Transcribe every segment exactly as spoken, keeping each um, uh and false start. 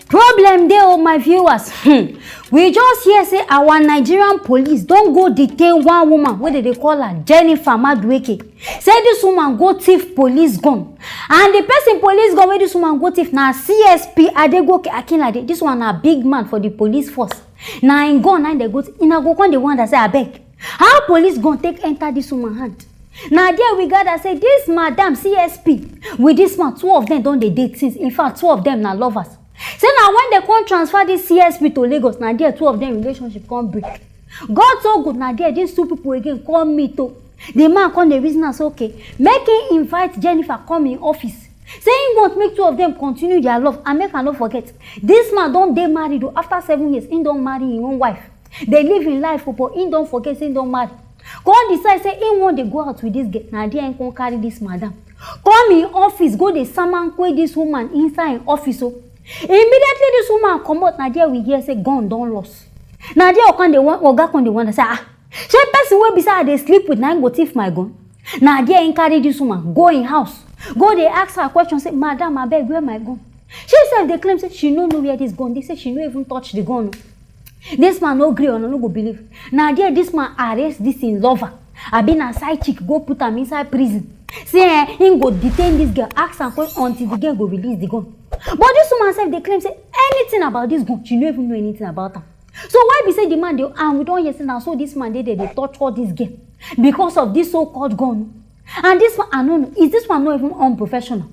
Problem dey o, my viewers. Hmm. We just hear say our Nigerian police don go detain one woman wey dem dey call her Jennifer Madueke. Say this woman go thief police gun, and the person police gun wey this woman go thief na C S P Adegoke Akinlade. This one na big man for the police force. Na im gun na im dem go thief. Una go come dey wonder say, abeg, how police gun take enter this woman hand? Na there we gather say this madam C S P with this man, two of them don dey date since. In fact, two of them na lovers. Say na when dem come transfer this C S P to Lagos, na there two of them relationship come break. God so good, na there these two people again come meet o. The man come dey reason am say, okay, make him invite Jennifer come im office. Say he want make two of them continue their love, and make I no forget, this man don dey married o. After seven years, he don marry him own wife. Dey live im life o, but he don forget say he don marry. Come decide say he wan dey go out with this girl. Na there he come carry this madam come im office, go dey samanque this woman inside im office o. Immediately this woman comot, na there we hear say gun don loss. Na there oga come dey won-, oga come dey wonder say, ah, shey person wey be say I dey sleep with na im go thief my gun? Na there he carry this woman go im house, go dey ask her question say, madam, abeg, where my gun? She sef dey claim say she no know where this gun dey, say she no even touch the gun o. This man no gree, una no go believe. Na there this man arrest this im lover, abi na side chick, go put am inside prison. Say, eh, him go detain this girl, ask am question until the girl go release the gun. But this woman sef dey claim say anything about this gun, she no even know anything about am. So why be say the man dey, and we don hear say na so this man dey there dey torture this girl because of this so-called gun? And this one, I no know, is this one not even unprofessional?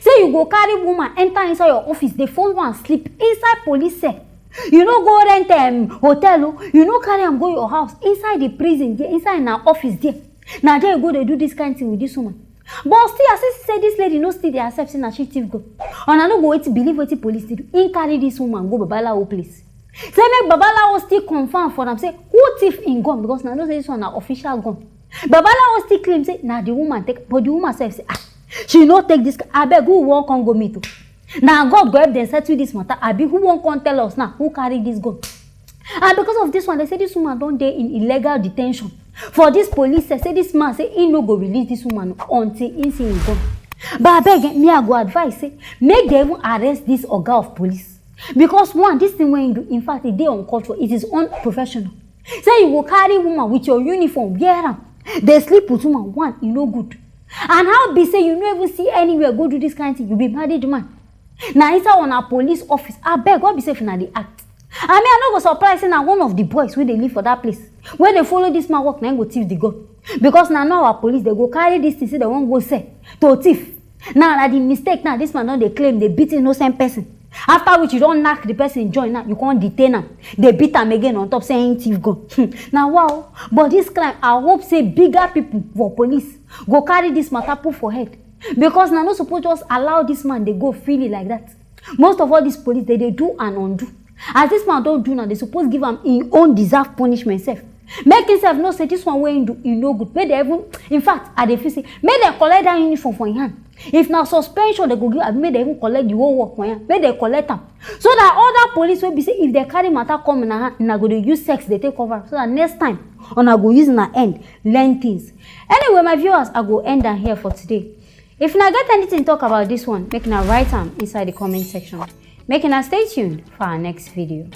Say you go carry woman enter inside your office, dey follow am sleep inside police cell. You no go rent, um, hotel o, you no carry am go your house, inside the prison there, inside na office there. Na there you go dey do this kind thing with this woman. But still, I see say this lady no still dey accept say na she thief gun. Una no go wait believe wetin police dey do. He carry this woman go babalawo place. Say make babalawo still confirm for am say who thief im gun, because na know say this one na official gun. Babalawo still claim say na the woman take, but the woman sef say, ah, she no take this. Abeg, who wan come go meet o? Na God go help dem settle this matter. Abi who wan come tell us now who carry this gun? And because of this one, they say this woman don dey in illegal detention for this police cell. Say this man say he no go release this woman until he see him gun. But abeg, eh, me, I go advise say make dem even arrest this oga of police, because one, this thing wey he do, in fact, e dey uncalled for. It is unprofessional. Say you go carry woman with your uniform, wear am, dey sleep with woman. One, e no good. And how be say you no even see anywhere go do this kind thing? You be married man. Na inside una police office. Abeg, what be say if una dey act? I mean, I no go surprise say na one of the boys wey dey live for that place, wey dey follow this man work, na him go thief the gun. Because na now our police, they go carry this thing, say they wan go sell to thief. Now, na the mistake now, this man don dey claim dey beat innocent person. After which, you don knack the person join, now you come detain am, dey beat am again on top say him thief gun. Hmm, na wow. But this crime, I hope say bigger people for police go carry this matter put for head, because na no suppose just allow this man dey go freely like that. Most of all, this police, they dey do and undo. As this man don do now, they suppose give am im own deserve punishment sef. Make himself know say this one wey him do, e no good. Make dem even, in fact, I dey feel say make dem collect that uniform for him hand. If na suspension dem go give, abi make dem even collect the whole work for him hand. Make dem collect am, so that other police wey be say if dem carry matter come una hand, una go dey use sex dey take cover am, so that next time una go use una hand learn things. Anyway, my viewers, I go end am here for today. If una get anything talk about this one, make una write am inside the comment section. Make una stay tuned for our next video.